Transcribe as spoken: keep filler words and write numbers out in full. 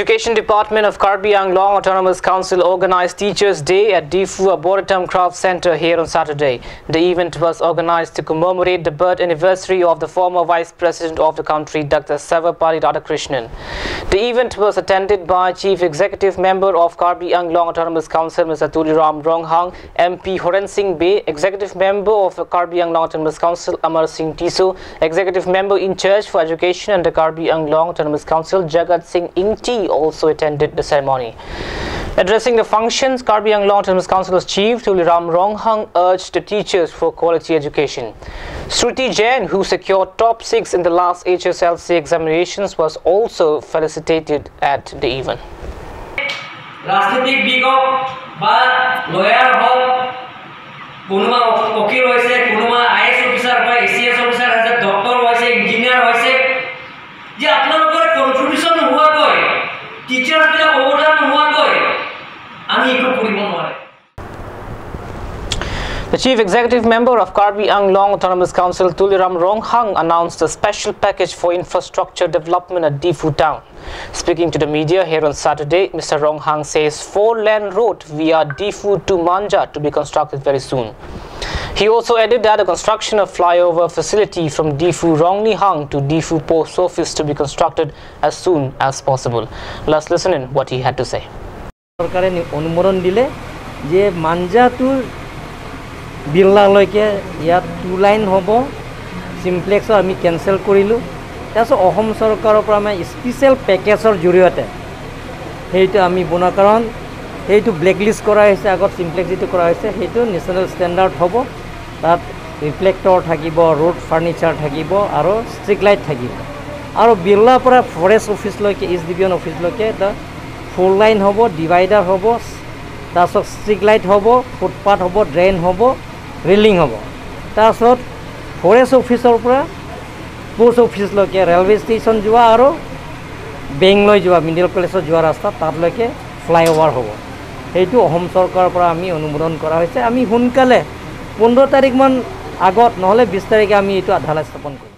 Education Department of Karbi Anglong Autonomous Council organized Teachers' Day at Diphu Arboretum Craft Center here on Saturday. The event was organized to commemorate the birth anniversary of the former Vice President of the country, Doctor Sarvepalli Radhakrishnan. The event was attended by Chief Executive Member of Karbi Anglong Autonomous Council, Mister Tuliram Ronghang, M P Horen Sing Bey, Executive Member of Karbi Anglong Autonomous Council, Amar Sing Tisso, Executive Member in charge for Education under Karbi Anglong Autonomous Council, Jagat Sing Ingti, also attended the ceremony. Addressing the functions, Karbi Anglong Autonomous Council's Chief Tuliram Ronghang urged the teachers for quality education. Shruti Jain, who secured top six in the last H S L C examinations, was also felicitated at the event. ৰাজনীতিক দিগ হওক বা লয়াৰ হওক, কোনোবা উকিল হৈছে, কোনোবা I S officer বা এ চি এছ অফিচাৰ হৈছে, ডক্টৰ হৈছে, ইঞ্জিনিয়াৰ হৈছে, যে আপোনালোকৰ কণ্ট্ৰিবিউশ্যন নোহোৱাকৈ, টিচাৰ্ছবিলাক অৱদান নোহোৱাকৈ আমি একো কৰিব নোৱাৰে। The Chief Executive Member of Karbi Anglong Autonomous Council, Tuliram Ronghang, announced a special package for infrastructure development at Diphu town. Speaking to the media here on Saturday, Mister Ronghang says four-lane road via Diphu to Manja to be constructed very soon. He also added that the construction of flyover facility from Diphu Ronglihang to Diphu Post Office to be constructed as soon as possible. Let's listen in what he had to say. চৰকাৰে নি- অনুমোদন দিলে যে মাঞ্জাটোৰ বিৰলালৈকে ইয়াত two line হ'ব, চিমপ্লেক্সৰ আমি কেঞ্চেল কৰিলোঁ। তাৰপিছত অসম চৰকাৰৰ পৰা আমাৰ স্পেচিয়েল পেকেজৰ জৰিয়তে সেইটো আমি বনোৱা, কাৰণ সেইটো ব্লেকলিষ্ট কৰা হৈছে, আগত চিমপ্লেক্স যিটো কৰা হৈছে সেইটো নেশ্যনেল ষ্টেণ্ডাৰ্ড হ'ব। তাত ৰিফ্লেক্টৰ থাকিব, ৰোড ফাৰ্ণিচাৰ থাকিব আৰু ষ্ট্ৰীট লাইট থাকিব। আৰু বিৰলাৰ পৰা ফৰেষ্ট অফিচলৈকে, ইষ্ট ডিভিজন অফিচলৈকে এটা ফ'ৰ লাইন হ'ব, ডিভাইডাৰ হ'ব, তাৰপিছত ষ্ট্ৰীট লাইট হ'ব, ফুটপাথ হ'ব, ড্ৰেইন হ'ব, ৰেলিং হ'ব। তাৰপিছত ফৰেষ্ট অফিচৰ পৰা পোষ্ট অফিচলৈকে ৰেলৱে ষ্টেচন যোৱা আৰু বেংকলৈ যোৱা, মিডিকেল কলেজত যোৱা ৰাস্তা, তাতলৈকে ফ্লাইঅভাৰ হ'ব। সেইটো অসম চৰকাৰৰ পৰা আমি অনুমোদন কৰা হৈছে। আমি সোনকালে পোন্ধৰ তাৰিখমান আগত নহ'লে বিছ তাৰিখে আমি এইটো ঢালাই স্থাপন কৰিম।